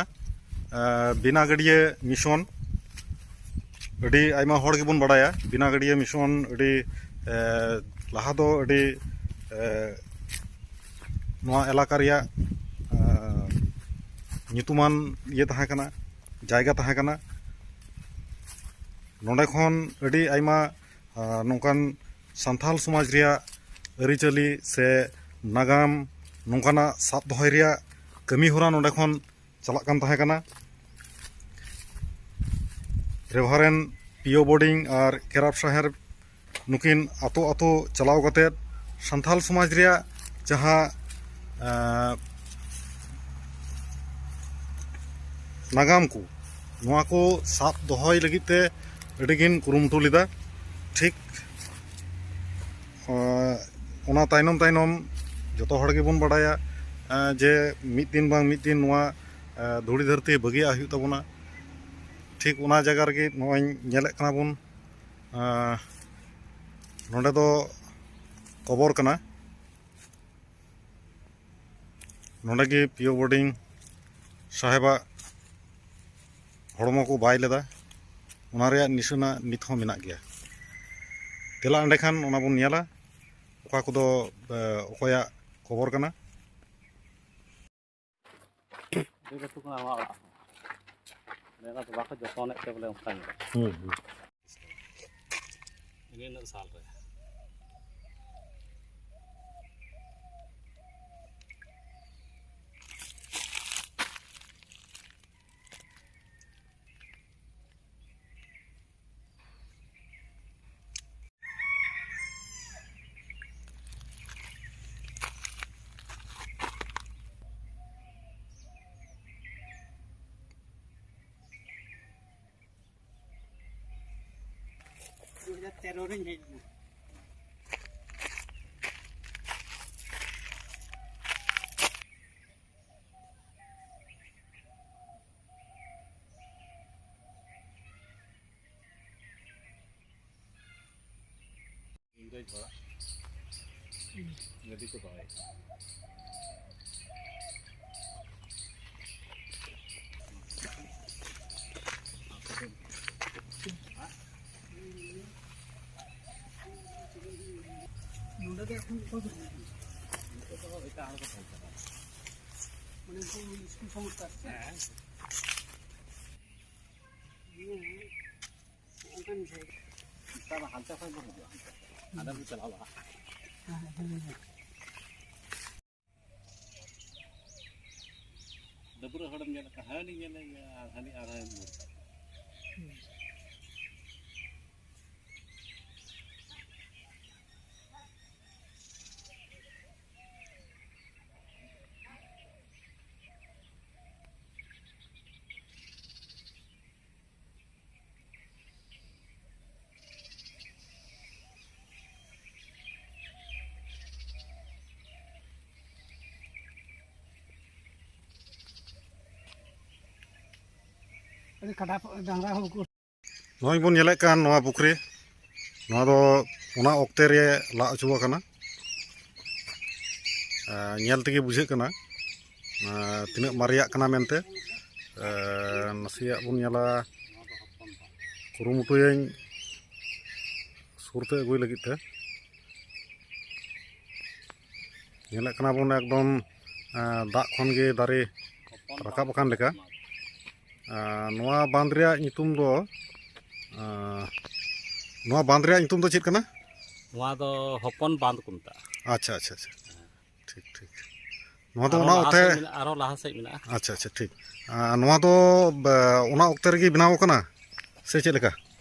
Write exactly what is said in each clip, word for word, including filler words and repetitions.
ᱮ, ᱵᱤᱱᱟ ᱜᱟᱹᱰᱭᱟᱹ ᱢᱤᱥᱚᱱ ᱟᱹᱰᱤ ᱟᱭᱢᱟ ᱦᱚᱲ ᱜᱮᱵᱚᱱ ᱵᱟᱲᱟᱭᱟ᱾ ᱵᱤᱱᱟ ᱜᱟᱹᱰᱭᱟᱹ ᱢᱤᱥᱚᱱ ᱟᱹᱰᱤ, ᱮ, ᱞᱟᱦᱟ ᱫᱚ ᱟᱹᱰᱤ, ᱮ, ᱱᱚᱣᱟ ᱮᱞᱟᱠᱟ ᱨᱮᱭᱟᱜ, ᱮ, ᱧᱩᱛᱩᱢᱟᱱ ᱤᱭᱟᱹ ᱛᱟᱦᱮᱸ ᱠᱟᱱᱟ, ᱡᱟᱭᱜᱟ ᱛᱟᱦᱮᱸ ᱠᱟᱱᱟ᱾ ᱱᱚᱰᱮ ᱠᱷᱚᱱ ᱟᱹᱰᱤ ᱟᱭᱢᱟ, ᱮ, ᱱᱚᱝᱠᱟᱱ ᱥᱟᱱᱛᱟᱞ ᱥᱚᱢᱟᱡᱽ ᱨᱮᱭᱟᱜ ᱟᱹᱨᱤᱪᱟᱹᱞᱤ ᱥᱮ ᱱᱟᱜᱟᱢ ᱱᱚᱝᱠᱟᱱᱟᱜ ᱥᱟᱵ ᱫᱚᱦᱚᱭ ᱨᱮᱭᱟᱜ ᱠᱟᱹᱢᱤ ᱦᱚᱨᱟ ᱱᱚᱰᱮ ᱠᱷᱚᱱ ᱪᱟᱞᱟᱜ ᱠᱟᱱ ᱛᱟᱦᱮᱸ ᱠᱟᱱᱟ᱾ ᱨᱮᱵᱷᱟᱨᱮᱱ ᱯᱤᱭᱳ ᱵᱳᱰᱤᱝ ᱟᱨ ᱠᱮᱨᱟᱯ ᱥᱟᱦᱮᱵ ᱱᱩᱠᱤᱱ ᱟᱛᱳ ᱟᱛᱳ ᱪᱟᱞᱟᱣ ᱠᱟᱛᱮᱫ ᱥᱟᱱᱛᱟᱞ ᱥᱚᱢᱟᱡᱽ ᱨᱮᱭᱟᱜ ᱡᱟᱦᱟᱸ, ᱮᱸ, ᱱᱟᱜᱟᱢ ᱠᱚ, ᱱᱚᱣᱟ ᱠᱚ ᱥᱟᱵ ᱫᱚᱦᱚᱭ ᱞᱟᱹᱜᱤᱫ ᱛᱮ ᱟᱹᱰᱤᱜᱤᱧ ᱠᱩᱨᱩᱢᱩᱴᱩ ᱞᱮᱫᱟ᱾ ᱴᱷᱤᱠ, ᱮᱸ, ᱚᱱᱟ ᱛᱟᱭᱱᱚᱢ ᱛᱟᱭᱱᱚᱢ ᱡᱚᱛᱚ ᱦᱚᱲ ᱜᱮᱵᱚᱱ ᱵᱟᱰᱟᱭᱟ, ᱮᱸ, ᱡᱮ ᱢᱤᱫ ᱫᱤᱱ ᱵᱟᱝ ᱢᱤᱫ ᱫᱤᱱ ᱱᱚᱣᱟ, ᱮᱸ, ᱫᱷᱩᱲᱤ ᱫᱷᱟᱹᱨᱛᱤ ᱵᱟᱹᱜᱤᱭᱟᱜ ᱦᱩᱭᱩᱜ ᱛᱟᱵᱚᱱᱟ᱾ ᱴᱷᱤᱠ ᱚᱱᱟ ᱡᱟᱭᱜᱟ ᱨᱮᱜᱮ ᱱᱚᱜᱼᱚᱭ ᱧᱮᱞᱮᱫ ᱠᱟᱱᱟ ᱵᱚᱱ, ᱮᱸ, ᱱᱚᱰᱮ ᱫᱚ ᱠᱚᱵᱚᱨ ᱠᱟᱱᱟ᱾ ᱱᱚᱰᱮ ᱜᱮ ᱯᱤᱭᱳ ᱵᱳᱰᱤᱝ ᱥᱟᱦᱮᱵᱟᱜ ᱦᱚᱲᱢᱚ ᱠᱚ ᱵᱟᱭ ᱞᱮᱫᱟ, ᱚᱱᱟ ᱨᱮᱭᱟᱜ ᱱᱤᱥᱟᱹᱱᱟ ᱱᱤᱛ ᱦᱚᱸ ᱢᱮᱱᱟᱜ ᱜᱮᱭᱟ᱾ ᱫᱮᱞᱟ ᱮᱸᱰᱮᱠᱷᱟᱱ ᱚᱱᱟ ᱵᱚᱱ ᱧᱮᱞᱟ, ᱚᱠᱟ ᱠᱚᱫᱚ, ᱮ, ᱚᱠᱚᱭᱟᱜ ᱠᱚᱵᱚᱨ ᱠᱟᱱᱟ᱾ ᱟᱹᱰᱤ ᱞᱟᱹᱴᱩ ᱠᱟᱱᱟ ᱱᱚᱣᱟ ᱚᱲᱟᱜ ᱦᱚᱸ᱾ ᱚᱱᱟ ᱫᱚ ᱵᱟᱠᱚ ᱡᱚᱛᱚᱱᱮᱫ ᱛᱮ ᱵᱚᱞᱮ ᱚᱱᱠᱟ ᱧᱮᱞᱚᱜ᱾ ᱦᱩᱸ, ᱦᱩᱸ᱾ ᱤᱱᱟᱹ ᱦᱤᱞᱳᱜ ᱥᱟᱞ ᱨᱮ᱾ ᱫᱩ ᱦᱟᱡᱟᱨ ᱛᱮᱨᱚ ᱨᱤᱧ ᱦᱮᱡ ᱞᱮᱱᱟ᱾ ᱤᱝᱨᱮᱡᱽ ᱦᱚᱲᱟᱜ ᱜᱟᱹᱰᱤ ᱠᱚ ᱫᱚᱦᱚᱭᱮᱫ ᱠᱟᱱᱟ᱾ ᱢᱟᱱᱮ ᱩᱱᱠᱩ ᱥᱠᱩᱞ ᱥᱚᱝᱥᱛᱷᱟ ᱥᱮ ᱪᱮᱫ? ᱦᱮᱸ᱾ ᱚᱱᱠᱟᱱ ᱡᱟᱭᱜᱟ᱾ ᱱᱮᱛᱟᱨ ᱦᱟᱱᱛᱮ ᱠᱷᱚᱱ ᱵᱚᱱ ᱦᱤᱡᱩᱜᱼᱟ, ᱦᱟᱱᱛᱮ᱾ ᱦᱟᱸᱰᱮ ᱵᱚᱱ ᱪᱟᱞᱟᱣ ᱞᱟᱦᱟᱜᱼᱟ᱾ ᱦᱮᱸ, ᱦᱮᱸ, ᱦᱮᱸ᱾ ᱰᱟᱹᱵᱽᱨᱟᱹ ᱦᱚᱲᱮᱢ ᱧᱮᱞ ᱟᱠᱟᱫ, ᱦᱟᱹᱱᱤ ᱧᱮᱞᱮ ᱜᱮᱭᱟ ᱟᱨ ᱦᱟᱹᱱᱤ ᱟᱨᱦᱚᱸᱭ ᱧᱮᱞ ᱟᱠᱟᱫ᱾ ᱟᱹᱰᱤ ᱠᱟᱰᱟ ᱠᱚ, ᱰᱟᱝᱨᱟ ᱦᱚᱸ ᱵᱟᱠᱚ ᱱᱚᱜᱼᱚᱭ ᱵᱚᱱ ᱧᱮᱞᱮᱫ ᱠᱟᱱ ᱱᱚᱣᱟ ᱯᱩᱠᱷᱨᱤ, ᱱᱚᱣᱟ ᱫᱚ ᱚᱱᱟ ᱚᱠᱛᱮ ᱨᱮ ᱞᱟᱜ ᱦᱚᱪᱚ ᱟᱠᱟᱱᱟ᱾ ᱮᱸ, ᱧᱮᱞ ᱛᱮᱜᱮ ᱵᱩᱡᱷᱟᱹᱜ ᱠᱟᱱᱟ, ᱮᱸ, ᱛᱤᱱᱟᱹᱜ ᱢᱟᱨᱮᱭᱟᱜ ᱠᱟᱱᱟ ᱢᱮᱱᱛᱮ᱾ ᱮᱸ, ᱱᱟᱥᱮᱭᱟᱜ ᱵᱚᱱ ᱧᱮᱞᱟ, ᱠᱩᱨᱩᱢᱩᱴᱩᱭᱟᱹᱧ ᱥᱩᱨ ᱛᱮ ᱟᱹᱜᱩᱭ ᱞᱟᱹᱜᱤᱫ ᱛᱮ᱾ ᱧᱮᱞᱮᱫ ᱠᱟᱱᱟ ᱵᱚᱱ ᱮᱠᱫᱚᱢ, ᱮᱸ, ᱫᱟᱜ ᱠᱷᱚᱱ ᱜᱮ ᱫᱟᱨᱮ ᱨᱟᱠᱟᱵ ᱟᱠᱟᱱ ᱞᱮᱠᱟ᱾ ᱮᱸ, ᱱᱚᱣᱟ ᱵᱟᱸᱫᱽ ᱨᱮᱭᱟᱜ ᱧᱩᱛᱩᱢ ᱫᱚ, ᱮᱸ, ᱱᱚᱣᱟ ᱵᱟᱸᱫᱽ ᱨᱮᱭᱟᱜ ᱧᱩᱛᱩᱢ ᱫᱚ ᱪᱮᱫ ᱠᱟᱱᱟ? ᱱᱚᱣᱟ ᱫᱚ ᱦᱚᱯᱚᱱ ᱵᱟᱸᱫᱽ ᱠᱚ ᱢᱮᱛᱟᱜᱼᱟ᱾ ᱟᱪᱪᱷᱟ, ᱟᱪᱪᱷᱟ, ᱟᱪᱪᱷᱟ᱾ ᱴᱷᱤᱠ, ᱴᱷᱤᱠ᱾ ᱱᱚᱣᱟ ᱫᱚ ᱟᱨᱦᱚᱸ ᱚᱱᱟ ᱞᱟᱦᱟ ᱚᱠᱛᱮ ᱥᱮᱫ ᱢᱮᱱᱟᱜᱼᱟ, ᱟᱨᱦᱚᱸ ᱞᱟᱦᱟ ᱥᱮᱫ ᱢᱮᱱᱟᱜᱼᱟ᱾ ᱟᱪᱪᱷᱟ, ᱟᱪᱪᱷᱟ, ᱴᱷᱤᱠ᱾ ᱟᱨ ᱱᱚᱣᱟ ᱫᱚ, ᱵᱟ, ᱚᱱᱟ ᱚᱠᱛᱮ ᱨᱮᱜᱮ ᱵᱮᱱᱟᱣ ᱟᱠᱟᱱᱟ ᱥᱮ ᱪᱮᱫ ᱞᱮᱠᱟ?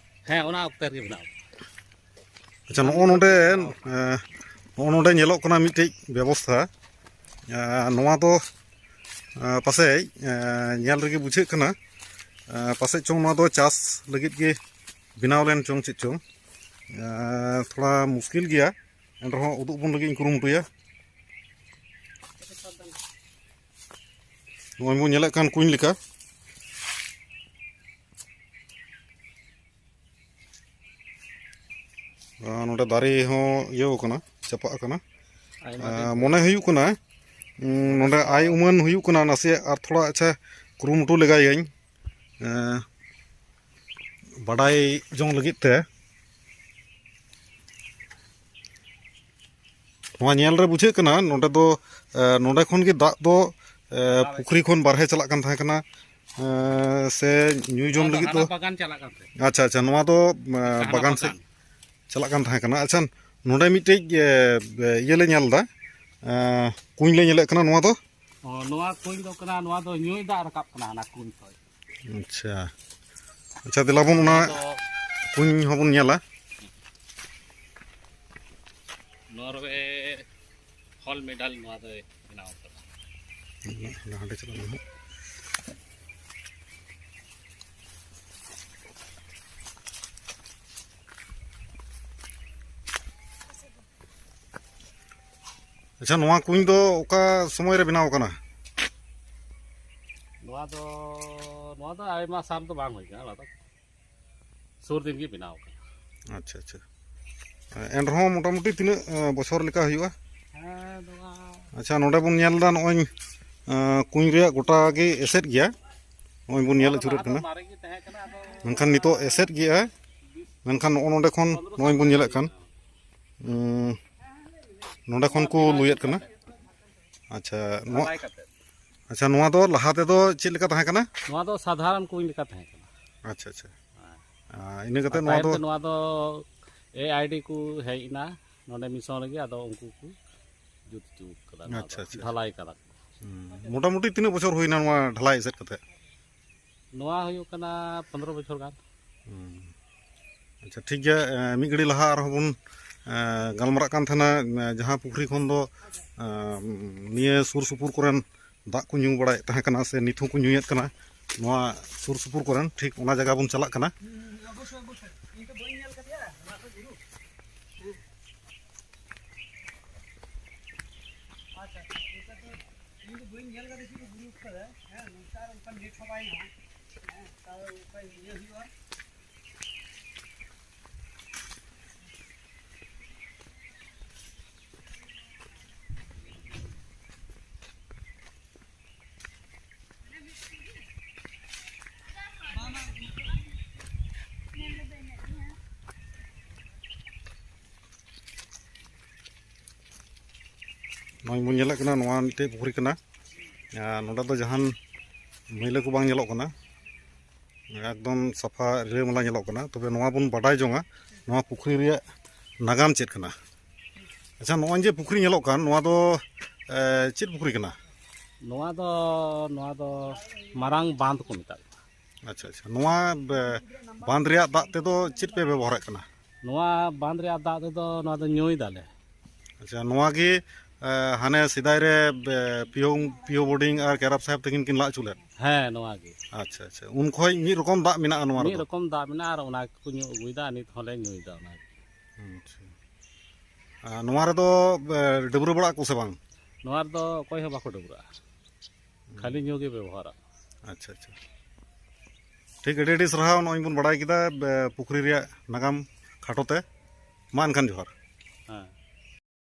ᱦᱮᱸ, ᱚᱱᱟ ᱚᱠᱛᱮ ᱨᱮᱜᱮ ᱵᱮᱱᱟᱣ᱾ ᱟᱪᱪᱷᱟ, ᱱᱚᱜᱼᱚ ᱱᱚᱰᱮ, ᱮᱸ, ᱱᱚᱜᱼᱚ ᱱᱚᱰᱮ ᱧᱮᱞᱚᱜ ᱠᱟᱱᱟ ᱢᱤᱫᱴᱤᱡ ᱵᱮᱵᱚᱥᱛᱷᱟ᱾ ᱮᱸ, ᱱᱚᱣᱟ ᱫᱚ, ᱮᱸ, ᱯᱟᱥᱮᱡ, ᱮᱸ, ᱧᱮᱞ ᱨᱮᱜᱮ ᱵᱩᱡᱷᱟᱹᱜ ᱠᱟᱱᱟ, ᱮᱸ, ᱯᱟᱥᱮᱡ ᱪᱚᱝ ᱱᱚᱣᱟ ᱫᱚ ᱪᱟᱥ ᱞᱟᱹᱜᱤᱫ ᱜᱮ ᱵᱮᱱᱟᱣ ᱞᱮᱱ ᱪᱚᱝ ᱪᱮᱫ ᱪᱚᱝ᱾ ᱮᱸ, ᱛᱷᱚᱲᱟ ᱢᱩᱥᱠᱤᱞ ᱜᱮᱭᱟ, ᱮᱱ ᱨᱮᱦᱚᱸ ᱩᱫᱩᱜ ᱵᱚᱱ ᱞᱟᱹᱜᱤᱫ ᱤᱧ ᱠᱩᱨᱩᱢᱩᱴᱩᱭᱟ᱾ ᱱᱚᱜᱼᱚᱭ ᱵᱚᱱ ᱧᱮᱞᱮᱫ ᱠᱟᱱ ᱠᱩᱧ ᱞᱮᱠᱟ᱾ ᱟᱨ ᱱᱚᱰᱮ ᱫᱟᱨᱮ ᱦᱚᱸ ᱤᱭᱟᱹᱣ ᱠᱟᱱᱟ, ᱪᱟᱯᱟᱜ ᱠᱟᱱᱟ᱾ ᱟᱭᱢᱟ ᱫᱤᱱ ᱟᱨ ᱢᱚᱱᱮ ᱦᱩᱭᱩᱜ ᱠᱟᱱᱟ, ᱩᱸ, ᱱᱚᱰᱮ ᱟᱭ ᱩᱢᱟᱹᱱ ᱦᱩᱭᱩᱜ ᱠᱟᱱᱟ, ᱱᱟᱥᱮᱭᱟᱜ ᱟᱨ ᱛᱷᱚᱲᱟ ᱟᱪᱪᱷᱟ ᱠᱩᱨᱩᱢᱩᱴᱩ ᱞᱮᱜᱟᱭᱟᱹᱧ, ᱮᱸ, ᱵᱟᱰᱟᱭ ᱡᱚᱝ ᱞᱟᱹᱜᱤᱫ ᱛᱮ᱾ ᱱᱚᱣᱟ ᱧᱮᱞ ᱨᱮ ᱵᱩᱡᱷᱟᱹᱜ ᱠᱟᱱᱟ ᱱᱚᱰᱮ ᱫᱚ, ᱮ, ᱱᱚᱰᱮ ᱠᱷᱚᱱ ᱜᱮ ᱫᱟᱜ ᱫᱚ, ᱮ, ᱯᱩᱠᱷᱨᱤ ᱠᱷᱚᱱ ᱵᱟᱨᱦᱮ ᱪᱟᱞᱟᱜ ᱠᱟᱱ ᱛᱟᱦᱮᱸ ᱠᱟᱱᱟ, ᱮ, ᱥᱮ ᱧᱩ ᱡᱚᱢ ᱞᱟᱹᱜᱤᱫ ᱫᱚ᱾ ᱵᱟᱜᱟᱱ ᱪᱟᱞᱟᱜ ᱠᱟᱱ ᱛᱟᱦᱮᱸ᱾ ᱟᱪᱪᱷᱟ, ᱟᱪᱪᱷᱟ, ᱱᱚᱣᱟ ᱫᱚ, ᱮ, ᱵᱟᱜᱟᱱ ᱥᱮᱫ ᱪᱟᱞᱟᱜ ᱠᱟᱱ ᱛᱟᱦᱮᱸ ᱠᱟᱱᱟ᱾ ᱟᱪᱪᱷᱟ, ᱱᱚᱰᱮ ᱢᱤᱫᱴᱮᱡ, ᱮ, ᱤᱭᱟᱹ ᱞᱮ ᱧᱮᱞ ᱮᱫᱟ, ᱮ, ᱠᱩᱧ ᱞᱮ ᱧᱮᱞᱮᱫ ᱠᱟᱱᱟ᱾ ᱱᱚᱣᱟ ᱫᱚ? ᱚ, ᱱᱚᱣᱟ ᱠᱩᱧ ᱫᱚ ᱠᱟᱱᱟ, ᱱᱚᱣᱟ ᱫᱚ ᱧᱩᱭ ᱫᱟᱜ ᱨᱟᱠᱟᱵ ᱠᱟᱱᱟ ᱦᱟᱱᱟ ᱠᱩᱧ ᱠᱷᱚᱱ᱾ ᱟᱪᱪᱷᱟ, ᱟᱪᱪᱷᱟ, ᱫᱮᱞᱟ ᱵᱚᱱ ᱚᱱᱟ ᱱᱚᱣᱟ ᱫᱚ ᱠᱩᱧ ᱦᱚᱸᱵᱚᱱ ᱧᱮᱞᱟ᱾ ᱱᱚᱨᱣᱮ ᱦᱚᱞ ᱢᱮᱰᱟᱞ ᱱᱚᱣᱟ ᱫᱚᱭ ᱵᱮᱱᱟᱣ ᱠᱟᱫᱟ᱾ ᱦᱟᱸᱰᱮ ᱪᱟᱞᱟᱜ ᱢᱮ ᱦᱟᱸᱜ᱾ ᱟᱪᱪᱷᱟ, ᱱᱚᱣᱟ ᱠᱩᱧ ᱫᱚ ᱚᱠᱟ ᱥᱚᱢᱚᱭ ᱨᱮ ᱵᱮᱱᱟᱣ ᱠᱟᱱᱟ? ᱱᱚᱣᱟ ᱫᱚ, ᱱᱚᱣᱟ ᱫᱚ ᱟᱭᱢᱟ ᱥᱟᱞ ᱫᱚ ᱵᱟᱝ ᱦᱩᱭ ᱠᱟᱱᱟ, ᱱᱚᱣᱟ ᱫᱚ ᱥᱩᱨ ᱫᱤᱱ ᱜᱮ ᱵᱮᱱᱟᱣ ᱠᱟᱱᱟ᱾ ᱟᱪᱪᱷᱟ, ᱟᱪᱪᱷᱟ᱾ ᱮᱱᱨᱮᱦᱚᱸ ᱢᱚᱴᱟᱢᱩᱴᱤ ᱛᱤᱱᱟᱹᱜ, ᱮ, ᱵᱚᱪᱷᱚᱨ ᱞᱮᱠᱟ ᱦᱩᱭᱩᱜᱼᱟ? ᱦᱮᱸ, ᱱᱚᱣᱟ ᱟᱪᱪᱷᱟ, ᱱᱚᱰᱮ ᱵᱚᱱ ᱧᱮᱞ ᱮᱫᱟ, ᱱᱚᱜᱼᱚᱭ, ᱮ, ᱠᱩᱧ ᱨᱮᱭᱟᱜ ᱜᱚᱴᱟ ᱜᱮ ᱮᱥᱮᱫ ᱜᱮᱭᱟ᱾ ᱱᱚᱜᱼᱚᱭ ᱵᱚᱱ ᱧᱮᱞ ᱟᱹᱪᱩᱨᱮᱫ ᱠᱟᱱᱟ᱾ ᱢᱟᱨᱮ ᱜᱮ ᱛᱟᱦᱮᱸ ᱠᱟᱱᱟ, ᱟᱫᱚ ᱢᱮᱱᱠᱷᱟᱱ ᱱᱤᱛᱚᱜ ᱮᱥᱮᱫ ᱜᱮᱭᱟ᱾ ᱢᱮᱱᱠᱷᱟᱱ ᱱᱚᱜᱼᱚ ᱱᱚᱰᱮ ᱠᱷᱚᱱ ᱱᱚᱜᱼᱚᱭ ᱵᱚᱱ ᱧᱮᱞᱮᱫ ᱠᱟᱱ, ᱩᱸ, ᱱᱚᱰᱮ ᱠᱷᱚᱱ ᱠᱚ ᱞᱩᱭᱮᱫ ᱠᱟᱱᱟ᱾ ᱟᱪᱪᱷᱟ, ᱱᱚᱣᱟ, ᱰᱷᱟᱞᱟᱭ ᱠᱟᱛᱮ᱾ ᱟᱪᱪᱷᱟ, ᱱᱚᱣᱟ ᱫᱚ ᱞᱟᱦᱟ ᱛᱮᱫᱚ ᱪᱮᱫ ᱞᱮᱠᱟ ᱛᱟᱦᱮᱸ ᱠᱟᱱᱟ? ᱱᱚᱣᱟ ᱫᱚ ᱥᱟᱫᱷᱟᱨᱚᱱ ᱠᱩᱧ ᱞᱮᱠᱟ ᱛᱟᱦᱮᱸ ᱠᱟᱱᱟ᱾ ᱟᱪᱪᱷᱟ, ᱟᱪᱪᱷᱟ᱾ ᱦᱮᱸ᱾ ᱟᱨ ᱤᱱᱟᱹ ᱠᱟᱛᱮ ᱟᱨ ᱱᱚᱣᱟ ᱛᱟᱭᱚᱢ ᱫᱚ ᱛᱮ ᱱᱚᱣᱟ ᱫᱚ ᱮ ᱟᱭ ᱰᱤ ᱠᱚ ᱦᱮᱡ ᱮᱱᱟ ᱱᱚᱰᱮ ᱢᱤᱥᱚᱱ ᱨᱮᱜᱮ, ᱟᱫᱚ ᱩᱱᱠᱩ ᱠᱚ ᱡᱩᱛ ᱦᱚᱪᱚ ᱠᱟᱫᱟ, ᱱᱚᱣᱟ ᱟᱪᱪᱷᱟ, ᱫᱚ ᱟᱪᱪᱷᱟ᱾ ᱰᱷᱟᱞᱟᱭ ᱠᱟᱫᱟ ᱠᱚ᱾ ᱦᱩᱸ᱾ ᱢᱚᱴᱟᱢᱩᱴᱤ ᱛᱤᱱᱟᱹᱜ ᱵᱚᱪᱷᱚᱨ ᱦᱩᱭᱱᱟ ᱱᱚᱣᱟ ᱰᱷᱟᱞᱟᱭ ᱮᱥᱮᱫ ᱠᱟᱛᱮ? ᱱᱚᱣᱟ ᱦᱩᱭᱩᱜ ᱠᱟᱱᱟ ᱯᱚᱱᱫᱽᱨᱚ ᱵᱚᱪᱷᱚᱨ ᱜᱟᱱ᱾ ᱦᱩᱸ᱾ ᱟᱪᱪᱷᱟ, ᱴᱷᱤᱠ ᱜᱮᱭᱟ᱾ ᱮ, ᱢᱤᱫ ᱜᱷᱟᱹᱲᱤ ᱞᱟᱦᱟ ᱟᱨᱦᱚᱸ ᱵᱚᱱ, ᱮ, ᱜᱟᱞᱢᱟᱨᱟᱜ ᱠᱟᱱ ᱛᱟᱦᱮᱱᱟ, ᱮ, ᱡᱟᱦᱟᱸ ᱯᱩᱠᱷᱨᱤ ᱠᱷᱚᱱ ᱫᱚ, ᱮ, ᱱᱤᱭᱟᱹ ᱥᱩᱨ ᱥᱩᱯᱩᱨ ᱠᱚᱨᱮᱱ ᱫᱟᱜ ᱠᱚ ᱧᱩ ᱵᱟᱲᱟᱭᱮᱫ ᱛᱟᱦᱮᱸ ᱠᱟᱱᱟ ᱥᱮ ᱱᱤᱛ ᱦᱚᱸᱠᱚ ᱧᱩᱭᱮᱫ ᱠᱟᱱᱟ ᱱᱚᱣᱟ ᱥᱩᱨ ᱥᱩᱯᱩᱨ ᱠᱚᱨᱮᱱ, ᱴᱷᱤᱠ ᱚᱱᱟ ᱡᱟᱭᱜᱟ ᱵᱚᱱ ᱪᱟᱞᱟᱜ ᱠᱟᱱᱟ᱾ ᱦᱩᱸ, ᱚᱵᱚᱥᱥᱳᱭ, ᱚᱵᱚᱥᱥᱳᱭ᱾ ᱤᱧ ᱫᱚ ᱵᱟᱹᱧ ᱧᱮᱞ ᱠᱟᱫᱮᱭᱟ, ᱚᱱᱟ ᱠᱚ ᱵᱩᱨᱩ᱾ ᱦᱮᱸ᱾ ᱟᱪᱪᱷᱟ, ᱟᱪᱪᱷᱟ, ᱤᱧ ᱫᱚ ᱵᱟᱹᱧ ᱧᱮᱞ ᱠᱟᱫᱮ ᱪᱮᱫ ᱠᱚ ᱵᱩᱨᱩ ᱠᱚᱨᱮ, ᱦᱮᱸ, ᱱᱚᱝᱠᱟ ᱟᱨ ᱚᱱᱠᱟ ᱱᱮᱴ ᱦᱚᱸ ᱵᱟᱭ ᱧᱟᱢᱟ᱾ ᱦᱮᱸ, ᱛᱟᱣ ᱚᱱᱠᱟ ᱤᱭᱟᱹ ᱦᱩᱭᱩᱜᱼᱟ᱾ ᱱᱚᱜᱼᱚᱭ ᱵᱚᱱ ᱧᱮᱞᱮᱫ ᱠᱟᱱᱟ, ᱱᱚᱣᱟ ᱢᱤᱫᱴᱮᱡ ᱯᱩᱠᱷᱨᱤ ᱠᱟᱱᱟ᱾ ᱟᱨ ᱱᱚᱰᱮ ᱫᱚ ᱡᱟᱦᱟᱱ ᱢᱟᱹᱭᱞᱟᱹ ᱠᱚ ᱵᱟᱝ ᱧᱮᱞᱚᱜ ᱠᱟᱱᱟ, ᱮᱠᱫᱚᱢ ᱥᱟᱯᱷᱟ ᱨᱤᱞᱟᱹᱢᱟᱞᱟ ᱧᱮᱞᱚᱜ ᱠᱟᱱᱟ᱾ ᱛᱚᱵᱮ ᱱᱚᱣᱟ ᱵᱚᱱ ᱵᱟᱰᱟᱭ ᱡᱚᱝᱟ, ᱱᱚᱣᱟ ᱯᱩᱠᱷᱨᱤ ᱨᱮᱭᱟᱜ ᱱᱟᱜᱟᱢ ᱪᱮᱫ ᱠᱟᱱᱟ᱾ ᱟᱪᱪᱷᱟ, ᱱᱚᱜᱼᱚᱭ ᱡᱮ ᱯᱩᱠᱷᱨᱤ ᱧᱮᱞᱚᱜ ᱠᱟᱱ, ᱱᱚᱣᱟ ᱫᱚ ᱮ, ᱪᱮᱫ ᱯᱩᱠᱷᱨᱤ ᱠᱟᱱᱟ? ᱱᱚᱣᱟ ᱫᱚ, ᱱᱚᱣᱟ ᱫᱚ ᱢᱟᱨᱟᱝ ᱵᱟᱸᱫᱷ ᱠᱚ ᱢᱮᱛᱟᱜ ᱠᱟᱱᱟ᱾ ᱟᱪᱪᱷᱟ, ᱟᱪᱪᱷᱟ᱾ ᱱᱚᱣᱟ ᱵᱮ-, ᱵᱟᱸᱫᱷ ᱨᱮᱭᱟᱜ ᱫᱟᱜ ᱛᱮᱫᱚ ᱪᱮᱫ ᱯᱮ ᱵᱮᱵᱚᱦᱟᱨᱮᱫ ᱠᱟᱱᱟ? ᱱᱚᱣᱟ ᱵᱟᱸᱫᱷ ᱨᱮᱭᱟᱜ ᱫᱟᱜ ᱛᱮᱫᱚ ᱱᱚᱣᱟ ᱫᱚ ᱧᱩᱭ ᱫᱟᱞᱮ᱾ ᱟᱪᱪᱷᱟ, ᱱᱚᱣᱟ ᱜᱮ, ᱮ, ᱦᱟᱱᱮ ᱥᱮᱫᱟᱭ ᱨᱮ ᱵᱮ-, ᱯᱤᱭᱳ, ᱯᱤᱭᱳ ᱵᱳᱰᱤᱝ ᱟᱨ ᱠᱮᱨᱟᱯ ᱥᱟᱦᱮᱵᱽ ᱛᱟᱹᱠᱤᱱ ᱠᱤᱱ ᱞᱟ ᱦᱚᱪᱚ ᱞᱮᱫ? ᱦᱮᱸ, ᱱᱚᱣᱟ ᱜᱮ᱾ ᱟᱪᱪᱷᱟ, ᱟᱪᱪᱷᱟ᱾ ᱩᱱ ᱠᱷᱚᱡ ᱢᱤᱫ ᱨᱚᱠᱚᱢ ᱫᱟᱜ ᱢᱮᱱᱟᱜᱼᱟ ᱱᱚᱣᱟ ᱢᱤᱫ ᱨᱮᱫᱚ? ᱨᱚᱠᱚᱢ ᱫᱟᱜ ᱢᱮᱱᱟᱜᱼᱟ ᱟᱨ ᱚᱱᱟ ᱜᱮᱠᱚ ᱧᱩ ᱟᱹᱜᱩᱭᱮᱫᱟ, ᱱᱤᱛ ᱦᱚᱸᱞᱮ ᱧᱩᱭᱮᱫᱟ ᱚᱱᱟ ᱜᱮ᱾ ᱟᱪᱪᱷᱟ᱾ ᱟᱨ ᱱᱚᱣᱟ ᱨᱮᱫᱚ, ᱮ, ᱰᱟᱹᱵᱽᱨᱟᱹ ᱵᱟᱲᱟᱜ ᱟᱠᱚ ᱥᱮ ᱵᱟᱝ? ᱱᱚᱣᱟ ᱨᱮᱫᱚ ᱚᱠᱚᱭ ᱦᱚᱸ ᱵᱟᱠᱚ ᱰᱟᱹᱵᱽᱨᱟᱹᱜᱼᱟ, ᱠᱷᱟᱹᱞᱤ ᱧᱩ ᱜᱮ ᱵᱮᱵᱚᱦᱟᱨᱟ᱾ ᱟᱪᱪᱷᱟ, ᱟᱪᱪᱷᱟ᱾ ᱴᱷᱤᱠ, ᱟᱹᱰᱤ ᱟᱹᱰᱤ ᱥᱟᱨᱦᱟᱣ᱾ ᱱᱚᱜᱼᱚᱭ ᱵᱚᱱ ᱵᱟᱲᱟᱭ ᱠᱮᱫᱟ, ᱮ, ᱯᱩᱠᱷᱨᱤ ᱨᱮᱭᱟᱜ ᱱᱟᱜᱟᱢ ᱠᱷᱟᱴᱚ ᱛᱮ᱾ ᱢᱟ ᱮᱱᱠᱷᱟᱱ ᱡᱚᱦᱟᱨ᱾ ᱦᱮᱸ᱾